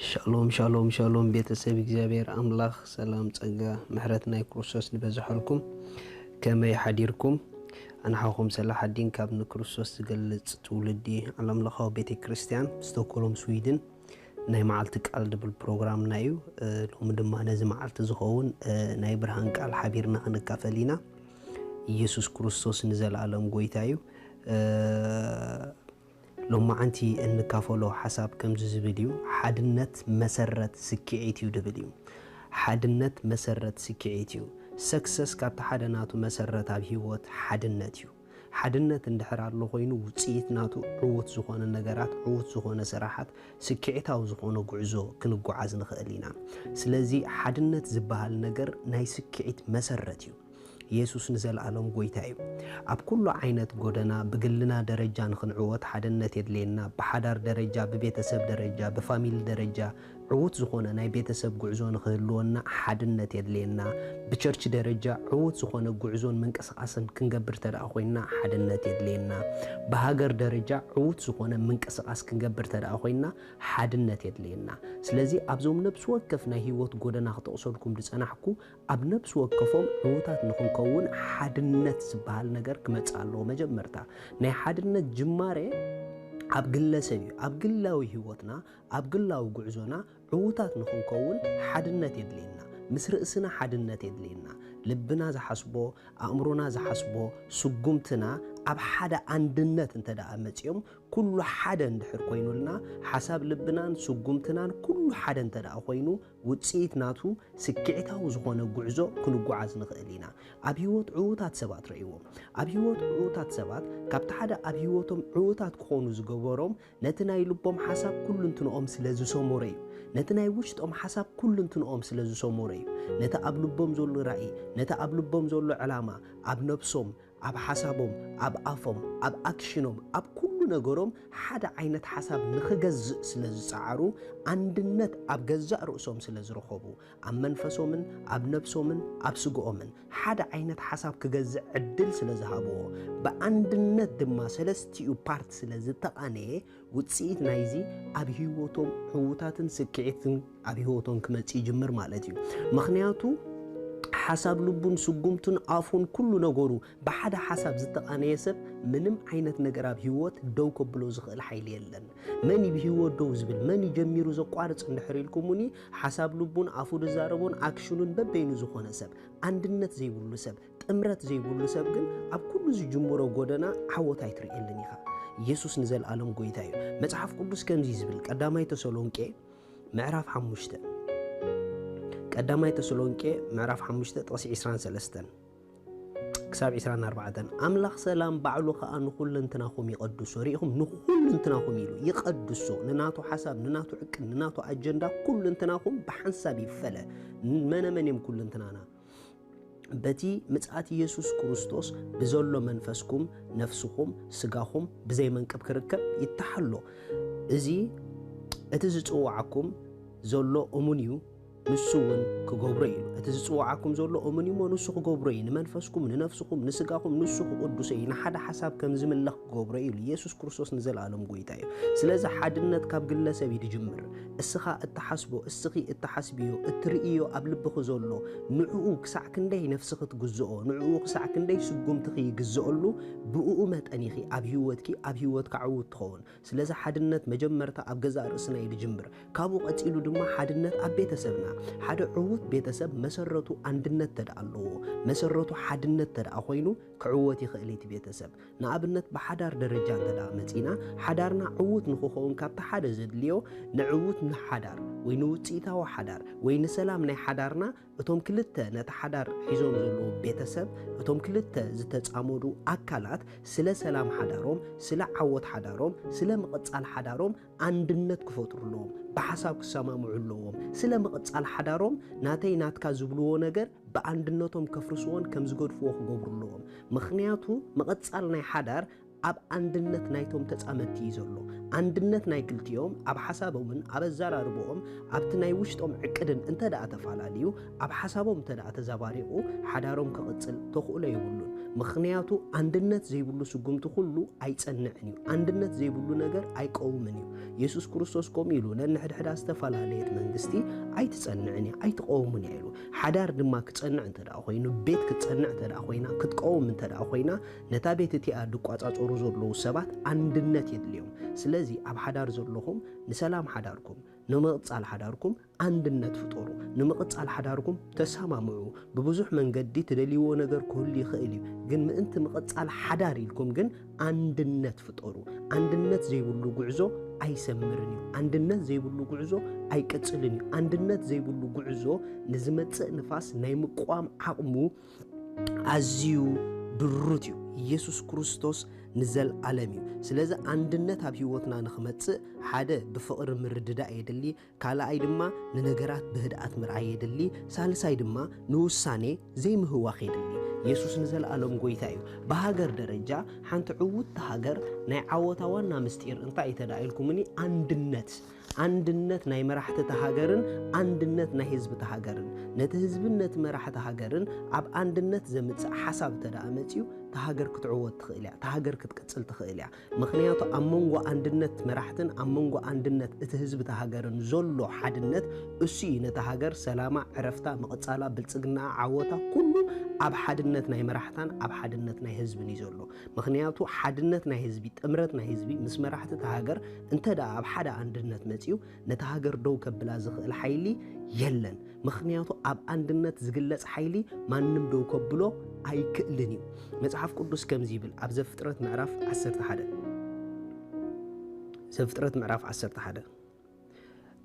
ሻሎም ሻሎም ሻሎም፣ ቤተሰብ እግዚኣብሔር ኣምላኽ ሰላም፣ ጸጋ፣ ምሕረት ናይ ክርስቶስ ንበዝሐልኩም። ከመይ ሓዲርኩም? ኣንሓኹም ሰላሓዲን ካብ ንክርስቶስ ዝገልጽ ትውልዲ ዓለምለኻዊ ቤተ ክርስቲያን፣ ስቶኮሎም፣ ስዊድን፣ ናይ መዓልቲ ቃል ድብል ፕሮግራምና እዩ። እ፣ ሎሚ ድማ ነዚ መዓልቲ ዝኸውን፣ እ፣ ናይ ብርሃን ቃል ሓቢርና ክንካፈል ኢና። ኢየሱስ ክርስቶስ ንዘለኣለም ጎይታ እዩ። እ፣ ሎማዓንቲ እንካፈሎ ሓሳብ ከምዚ ዝብል እዩ። ሓድነት መሰረት ስክዒት እዩ ድብል እዩ። ሓድነት መሰረት ስክዒት እዩ። ሰክሰስ ካብቲ ሓደ ናቱ መሰረት ኣብ ህይወት ሓድነት እዩ። ሓድነት እንድሕር ኣሎ ኮይኑ ውፅኢት ናቱ ዕዉት ዝኾነ ነገራት፣ ዕዉት ዝኾነ ስራሓት፣ ስክዒታዊ ዝኾነ ጉዕዞ ክንጓዓዝ ንኽእል ኢና። ስለዚ ሓድነት ዝበሃል ነገር ናይ ስክዒት መሰረት እዩ። የሱስ ንዘለኣለም ጎይታ እዩ። ኣብ ኩሉ ዓይነት ጎደና ብግልና ደረጃ ንኽንዕወት ሓድነት የድልየና። ብሓዳር ደረጃ፣ ብቤተሰብ ደረጃ፣ ብፋሚሊ ደረጃ ዕዉት ዝኾነ ናይ ቤተሰብ ጉዕዞ ንኽህልወና ሓድነት የድልየና። ብቸርች ደረጃ ዕዉት ዝኾነ ጉዕዞን ምንቅስቓስን ክንገብር ተደኣ ኮይንና ሓድነት የድልየና። ብሃገር ደረጃ ዕዉት ዝኾነ ምንቅስቓስ ክንገብር ተደኣ ኮይንና ሓድነት የድልየና። ስለዚ ኣብዞም ነብሲ ወከፍ ናይ ህይወት ጎደና ክጠቕሰልኩም ዝጸናሕኩ ኣብ ነብሲ ወከፎም ዕዉታት ንኽንከውን ሓድነት ዝበሃል ነገር ክመጽእ ኣለዎ። መጀመርታ ናይ ሓድነት ጅማሬ ኣብ ግለሰብ እዩ። ኣብ ግላዊ ህይወትና፣ ኣብ ግላዊ ጉዕዞና ዕዉታት ንኽንከውን ሓድነት የድልየና። ምስ ርእስና ሓድነት የድልየና። ልብና ዝሓስቦ፣ ኣእምሮና ዝሓስቦ፣ ስጉምትና ኣብ ሓደ ኣንድነት እንተ ደኣ መጺኦም፣ ኩሉ ሓደ እንድሕር ኮይኑልና፣ ሓሳብ ልብናን ስጉምትናን ኩሉ ሓደ እንተ ደኣ ኮይኑ፣ ውጽኢት ናቱ ስክዕታዊ ዝኾነ ጉዕዞ ክንጓዓዝ ንኽእል ኢና። ኣብ ህይወት ዕዉታት ሰባት ረእይዎም። ኣብ ህይወት ዕዉታት ሰባት፣ ካብቲ ሓደ ኣብ ህይወቶም ዕዉታት ክኾኑ ዝገበሮም፣ ነቲ ናይ ልቦም ሓሳብ ኩሉ እንትንኦም ስለ ዝሰመሮ እዩ። ነቲ ናይ ውሽጦም ሓሳብ ኩሉ እንትንኦም ስለ ዝሰመሮ እዩ። ነቲ ኣብ ልቦም ዘሎ ራእይ፣ ነቲ ኣብ ልቦም ዘሎ ዕላማ፣ ኣብ ነብሶም፣ ኣብ ሓሳቦም፣ ኣብ ኣፎም፣ ኣብ ኣክሽኖም፣ ኣብ ኩሉ ነገሮም ሓደ ዓይነት ሓሳብ ንኽገዝእ ስለ ዝጸዓሩ፣ ኣንድነት ኣብ ገዛእ ርእሶም ስለ ዝረኸቡ፣ ኣብ መንፈሶምን ኣብ ነብሶምን ኣብ ስግኦምን ሓደ ዓይነት ሓሳብ ክገዝእ ዕድል ስለ ዝሃብዎ፣ ብኣንድነት ድማ ሰለስቲኡ ፓርት ስለ ዝተቓነየ፣ ውጽኢት ናይዚ ኣብ ህይወቶም ዕዉታትን ስክዒትን ኣብ ህይወቶም ክመጽእ ይጅምር ማለት እዩ። ምኽንያቱ ሓሳብ ልቡን ስጉምቱን ኣፉን ኩሉ ነገሩ ብሓደ ሓሳብ ዝተቓነየ ሰብ ምንም ዓይነት ነገር ኣብ ህይወት ደው ከብሎ ዝኽእል ሓይሊ የለን። መን እዩ ብህይወት ደው ዝብል? መን እዩ ጀሚሩ ዘቋርጽ እንድሕር ኢልኩምኒ፣ ሓሳብ ልቡን ኣፉ ዝዛረቦን ኣክሽኑን በበይኑ ዝኾነ ሰብ፣ ኣንድነት ዘይብሉ ሰብ፣ ጥምረት ዘይብሉ ሰብ ግን ኣብ ኩሉ ዝጅምሮ ጎደና ዓወት ኣይትርእየሉን ኢኻ። ኢየሱስ ንዘለኣለም ጎይታ እዩ። መጽሓፍ ቅዱስ ከምዚ ዝብል፣ ቀዳማይ ተሰሎንቄ ምዕራፍ ሓሙሽተ፣ ቀዳማይ ተሰሎንቄ ምዕራፍ ሓሙሽተ ጥቕሲ ዕስራን ሰለስተን ክሳብ ዕስራን ኣርባዕተን፣ ኣምላኽ ሰላም ባዕሉ ኸኣ ንኹልንትናኹም ይቐድሶ። ርኢኹም፣ ንኹልንትናኹም ኢሉ ይቐድሶ። ንናቱ ሓሳብ፣ ንናቱ ዕቅድ፣ ንናቱ ኣጀንዳ ኩልንትናኹም ብሓንሳብ ይፈለ። መነመን እዮም ኩልንትናና? በቲ ምጽኣት ኢየሱስ ክርስቶስ ብዘሎ መንፈስኩም፣ ነፍስኹም፣ ስጋኹም ብዘይ መንቅብ ክርከብ ይተሓሎ። እዚ እቲ ዝጽውዓኩም ዘሎ እሙን እዩ፣ ንሱ እውን ክገብሮ እዩ። እቲ ዝጽውዓኩም ዘሎ እሙን እዩ እሞ ንሱ ክገብሮ እዩ። ንመንፈስኩም፣ ንነፍስኹም፣ ንስጋኹም ንሱ ክቕድሶ እዩ። ንሓደ ሓሳብ ከም ዝምለኽ ክገብሮ እዩ ኢሉ። ኢየሱስ ክርስቶስ ንዘለኣለም ጎይታ እዩ። ስለዚ ሓድነት ካብ ግለሰብ እዩ ዝጅምር። እስኻ እትሓስቦ፣ እስኺ እትሓስብዮ፣ እትርእዮ ኣብ ልብኺ ዘሎ፣ ንዕኡ ክሳዕ ክንደይ ነፍስኺ ትግዝኦ፣ ንዕኡ ክሳዕ ክንደይ ስጉምትኺ ይግዝኦሉ፣ ብእኡ መጠን ኢኺ ኣብ ህይወትኪ፣ ኣብ ህይወትካ ዕዉት ትኸውን። ስለዚ ሓድነት መጀመርታ ኣብ ገዛእ ርእስና እዩ ዝጅምር። ካብኡ ቀጺሉ ድማ ሓድነት ኣብ ቤተሰብና። ሓደ ዕዉት ቤተሰብ መሰረቱ ኣንድነት ተደኣ ኣለዎ፣ መሰረቱ ሓድነት ተደኣ ኮይኑ ክዕወት ይኽእል እቲ ቤተሰብ። ንኣብነት ብሓዳር ደረጃ እንተ ደኣ መጺና፣ ሓዳርና ዕዉት ንኽኸውን ካብቲ ሓደ ዘድልዮ ንዕዉት ንሓዳር ወይ ንውጽኢታዊ ሓዳር ወይ ንሰላም ናይ ሓዳርና እቶም ክልተ ነቲ ሓዳር ሒዞም ዘለዉ ቤተሰብ፣ እቶም ክልተ ዝተጻመዱ ኣካላት ስለ ሰላም ሓዳሮም፣ ስለ ዓወት ሓዳሮም፣ ስለ ምቕጻል ሓዳሮም ኣንድነት ክፈጥሩ ኣለዎም። ብሓሳብ ክሰማምዑ ኣለዎም። ስለ ምቕጻል ሓዳሮም ናተይ ናትካ ዝብልዎ ነገር ብኣንድነቶም ከፍርስዎን ከም ዝገድፍዎ ክገብሩ ኣለዎም። ምኽንያቱ ምቕጻል ናይ ሓዳር ኣብ ኣንድነት ናይቶም ተጻመድቲ እዩ ዘሎ። ኣንድነት ናይ ክልቲኦም ኣብ ሓሳቦምን ኣብ ኣዘራርቦኦም ኣብቲ ናይ ውሽጦም ዕቅድን እንተ ደኣ ተፈላለዩ፣ ኣብ ሓሳቦም እንተ ደኣ ተዘባሪቑ፣ ሓዳሮም ክቕጽል ተኽእሎ የብሉን። ምኽንያቱ ኣንድነት ዘይብሉ ስጉምቲ ኩሉ ኣይጸንዕን እዩ። ኣንድነት ዘይብሉ ነገር ኣይቀውምን እዩ። የሱስ ክርስቶስ ከምኡ ኢሉ፣ ነንሕድሕዳ ዝተፈላለየት መንግስቲ ኣይትጸንዕን እያ፣ ኣይትቀውምን እያ ኢሉ። ሓዳር ድማ ክጸንዕ እንተ ደኣ ኮይኑ፣ ቤት ክትጸንዕ እንተ ደኣ ኮይና፣ ክትቀውም እንተ ደኣ ኮይና፣ ነታ ቤት እቲኣ ድቋጻጸሩ ዘለዉ ሰባት ኣንድነት የድልዮም። ስለዚ ኣብ ሓዳር ዘለኹም ንሰላም ሓዳርኩም፣ ንምቕጻል ሓዳርኩም ኣንድነት ፍጠሩ። ንምቕጻል ሓዳርኩም ተሰማምዑ። ብብዙሕ መንገዲ ትደልይዎ ነገር ክህሉ ይኽእል እዩ፣ ግን ምእንቲ ምቕጻል ሓዳር ኢልኩም ግን ኣንድነት ፍጠሩ። ኣንድነት ዘይብሉ ጉዕዞ ኣይሰምርን እዩ። ኣንድነት ዘይብሉ ጉዕዞ ኣይቅጽልን እዩ። ኣንድነት ዘይብሉ ጉዕዞ ንዝመጽእ ንፋስ ናይ ምቋም ዓቕሙ ኣዝዩ ድሩት እዩ። ኢየሱስ ክርስቶስ ንዘልኣለም እዩ። ስለዚ ኣንድነት ኣብ ህይወትና ንኽመጽእ ሓደ ብፍቕሪ ምርድዳእ የድሊ፣ ካልኣይ ድማ ንነገራት ብህድኣት ምርኣይ የድሊ፣ ሳልሳይ ድማ ንውሳኔ ዘይምህዋኽ የድሊ። ኢየሱስ ንዘልኣለም ጎይታ እዩ። ብሃገር ደረጃ ሓንቲ ዕውትቲ ሃገር ናይ ዓወታ ዋና ምስጢር እንታይ እዩ ተዳኢልኩምኒ? ኣንድነት። ኣንድነት ናይ መራሕቲ እታ ሃገርን ኣንድነት ናይ ህዝቢ እታ ሃገርን። ነቲ ህዝብን ነቲ መራሕቲ ሃገርን ኣብ ኣንድነት ዘምጽእ ሓሳብ እንተ ደኣ መጺኡ፣ እታ ሃገር ክትዕወት ትኽእል እያ፣ እታ ሃገር ክትቅጽል ትኽእል እያ። ምኽንያቱ ኣብ መንጎ ኣንድነት መራሕትን ኣብ መንጎ ኣንድነት እቲ ህዝቢ እታ ሃገርን ዘሎ ሓድነት እሱ እዩ ነታ ሃገር ሰላማ፣ ዕረፍታ፣ ምቕጻላ፣ ብልጽግናኣ፣ ዓወታ ኩሉ ኣብ ሓድነት ናይ መራሕታን ኣብ ሓድነት ናይ ህዝብን እዩ ዘሎ። ምኽንያቱ ሓድነት ናይ ህዝቢ፣ ጥምረት ናይ ህዝቢ ምስ መራሕቲ እታ ሃገር እንተ ደኣ ኣብ ሓደ ኣንድነት መጺኡ ነታ ሃገር ደው ከብላ ዝኽእል ሓይሊ የለን። ምኽንያቱ ኣብ ኣንድነት ዝግለጽ ሓይሊ ማንም ደው ከብሎ ኣይክእልን እዩ። መጽሓፍ ቅዱስ ከምዚ ይብል ኣብ ዘፍጥረት ምዕራፍ ዓሰርተ ሓደ፣ ዘፍጥረት ምዕራፍ ዓሰርተ ሓደ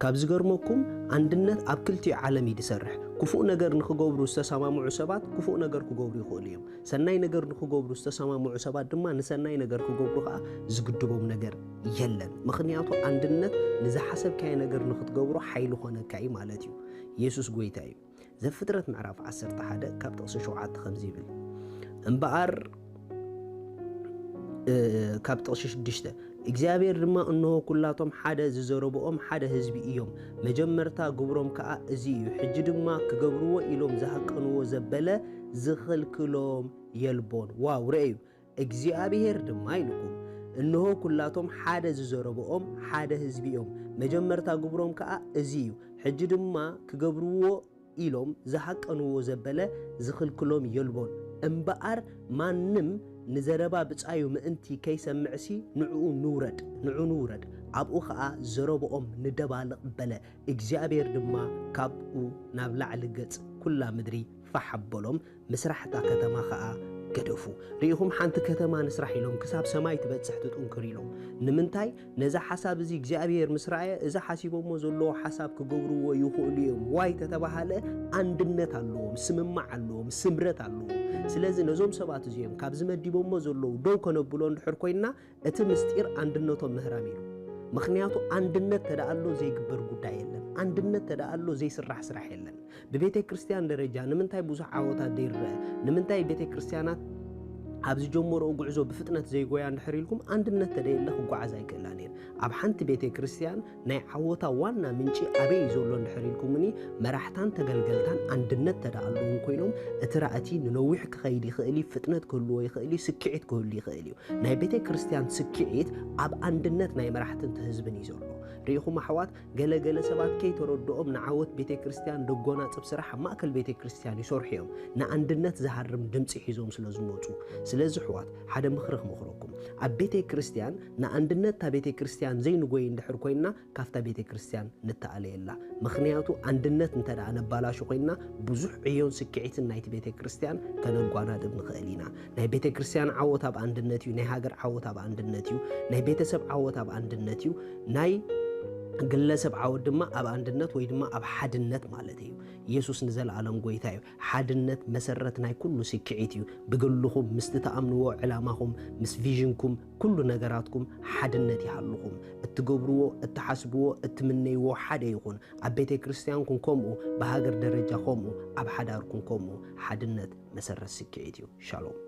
ካብ ዝገርመኩም ኣንድነት ኣብ ክልቲኡ ዓለም እዩ ዝሰርሕ። ክፉእ ነገር ንኽገብሩ ዝተሰማምዑ ሰባት ክፉእ ነገር ክገብሩ ይኽእሉ እዮም። ሰናይ ነገር ንኽገብሩ ዝተሰማምዑ ሰባት ድማ ንሰናይ ነገር ክገብሩ ከኣ ዝግድቦም ነገር የለን። ምኽንያቱ ኣንድነት ንዝሓሰብካዮ ነገር ንኽትገብሮ ሓይሊ ኮነካ እዩ ማለት እዩ። ኢየሱስ ጎይታ እዩ። ዘፍጥረት ምዕራፍ ዓሰርተ ሓደ ካብ ጥቕሲ ሸውዓተ ከምዚ ይብል፣ እምበኣር፣ እ፣ ካብ ጥቕሲ ሽዱሽተ፣ እግዚኣብሔር ድማ፣ እንሆ፣ ኩላቶም ሓደ ዝዘረብኦም ሓደ ህዝቢ እዮም፣ መጀመርታ ግብሮም ከኣ እዚ እዩ፣ ሕጂ ድማ ክገብርዎ ኢሎም ዝሃቀንዎ ዘበለ ዝኽልክሎም የልቦን። ዋው፣ ረእዩ። እግዚኣብሔር ድማ ኢልኩም፣ እንሆ፣ ኩላቶም ሓደ ዝዘረብኦም ሓደ ህዝቢ እዮም፣ መጀመርታ ግብሮም ከኣ እዚ እዩ፣ ሕጂ ድማ ክገብርዎ ኢሎም ዝሃቀንዎ ዘበለ ዝኽልክሎም የልቦን። እምበኣር ማንም ንዘረባ ብጻዩ ምእንቲ ከይሰምዕሲ ንዕኡ ንውረድ፣ ንዑ ንውረድ፣ ኣብኡ ኸኣ ዘረብኦም ንደባልቕ በለ። እግዚኣብሔር ድማ ካብኡ ናብ ላዕሊ ገጽ ኩላ ምድሪ ፋሕ ኣበሎም፣ ምስራሕ እታ ከተማ ኸኣ ገደፉ። ርኢኹም፣ ሓንቲ ከተማ ንስራሕ ኢሎም ክሳብ ሰማይ ትበጽሕ ትጥንክር ኢሎም። ንምንታይ? ነዚ ሓሳብ እዚ እግዚኣብሔር ምስ ረኣየ፣ እዚ ሓሲቦሞ ዘለዉ ሓሳብ ክገብርዎ ይኽእሉ እዮም ዋይ ተተባሃለ፣ ኣንድነት ኣለዎም፣ ስምማዕ ኣለዎም፣ ስምረት ኣለዎም። ስለዚ ነዞም ሰባት እዚኦም ካብዚ መዲቦሞ ዘለዉ ደው ከነብሎ እንድሕር ኮይንና፣ እቲ ምስጢር ኣንድነቶም ምህራም እዩ። ምኽንያቱ ኣንድነት ተደኣሎ ዘይግበር ጉዳይ የለን። ኣንድነት ተደኣሎ ዘይስራሕ ስራሕ የለን። ብቤተ ክርስቲያን ደረጃ ንምንታይ ብዙሕ ዓወታት ዘይረአ? ንምንታይ ቤተ ክርስቲያናት ኣብ ዝጀመረኦ ጉዕዞ ብፍጥነት ዘይጎያ እንድሕር ኢልኩም፣ ኣንድነት ተደየለ ክጓዓዝ ኣይክእላን እየን። ኣብ ሓንቲ ቤተ ክርስቲያን ናይ ዓወታ ዋና ምንጪ ኣበይ እዩ ዘሎ እንድሕር ኢልኩምኒ፣ መራሕታን ተገልገልታን ኣንድነት ተደኣለዎም ኮይኖም፣ እቲ ራእቲ ንነዊሕ ክኸይድ ይኽእል እዩ፣ ፍጥነት ክህልዎ ይኽእል እዩ፣ ስክዒት ክህሉ ይኽእል እዩ። ናይ ቤተ ክርስቲያን ስክዒት ኣብ ኣንድነት ናይ መራሕትን እቲ ህዝብን እዩ ዘሎ። ርኢኹም ኣሕዋት፣ ገለ ገለ ሰባት ከይተረድኦም ንዓወት ቤተ ክርስቲያን ደጎናጽብ ስራሕ ኣብ ማእከል ቤተ ክርስቲያን ይሰርሑ እዮም፣ ንኣንድነት ዝሃርም ድምጺ ሒዞም ስለ ዝመጹ። ስለዚ ኣሕዋት፣ ሓደ ምኽሪ ክመኽረኩም። ኣብ ቤተ ክርስቲያን ንኣንድነት እታ ቤተ ክርስቲያን ዘይንጎይ እንድሕር ኮይንና፣ ካብታ ቤተ ክርስቲያን ንተኣለየላ። ምኽንያቱ ኣንድነት እንተ ደኣ ነባላሹ ኮይንና፣ ብዙሕ ዕዮን ስክዒትን ናይቲ ቤተ ክርስቲያን ከነጓናጽብ ንኽእል ኢና። ናይ ቤተ ክርስቲያን ዓወት ኣብ ኣንድነት እዩ፣ ናይ ሃገር ዓወት ኣብ ኣንድነት እዩ፣ ናይ ቤተሰብ ዓወት ኣብ ኣንድነት እዩ፣ ናይ ግለሰብ ዓወት ድማ ኣብ ኣንድነት ወይ ድማ ኣብ ሓድነት ማለት እዩ። ኢየሱስ ንዘለኣለም ጎይታ እዩ። ሓድነት መሰረት ናይ ኩሉ ስክዒት እዩ። ብግልኹም፣ ምስቲ ትኣምንዎ ዕላማኹም፣ ምስ ቪዥንኩም፣ ኩሉ ነገራትኩም ሓድነት ይሃልኹም። እትገብርዎ፣ እትሓስብዎ፣ እትምነይዎ ሓደ ይኹን። ኣብ ቤተ ክርስቲያንኩም ከምኡ፣ ብሃገር ደረጃ ከምኡ፣ ኣብ ሓዳርኩም ከምኡ። ሓድነት መሰረት ስክዒት እዩ። ሻሎም።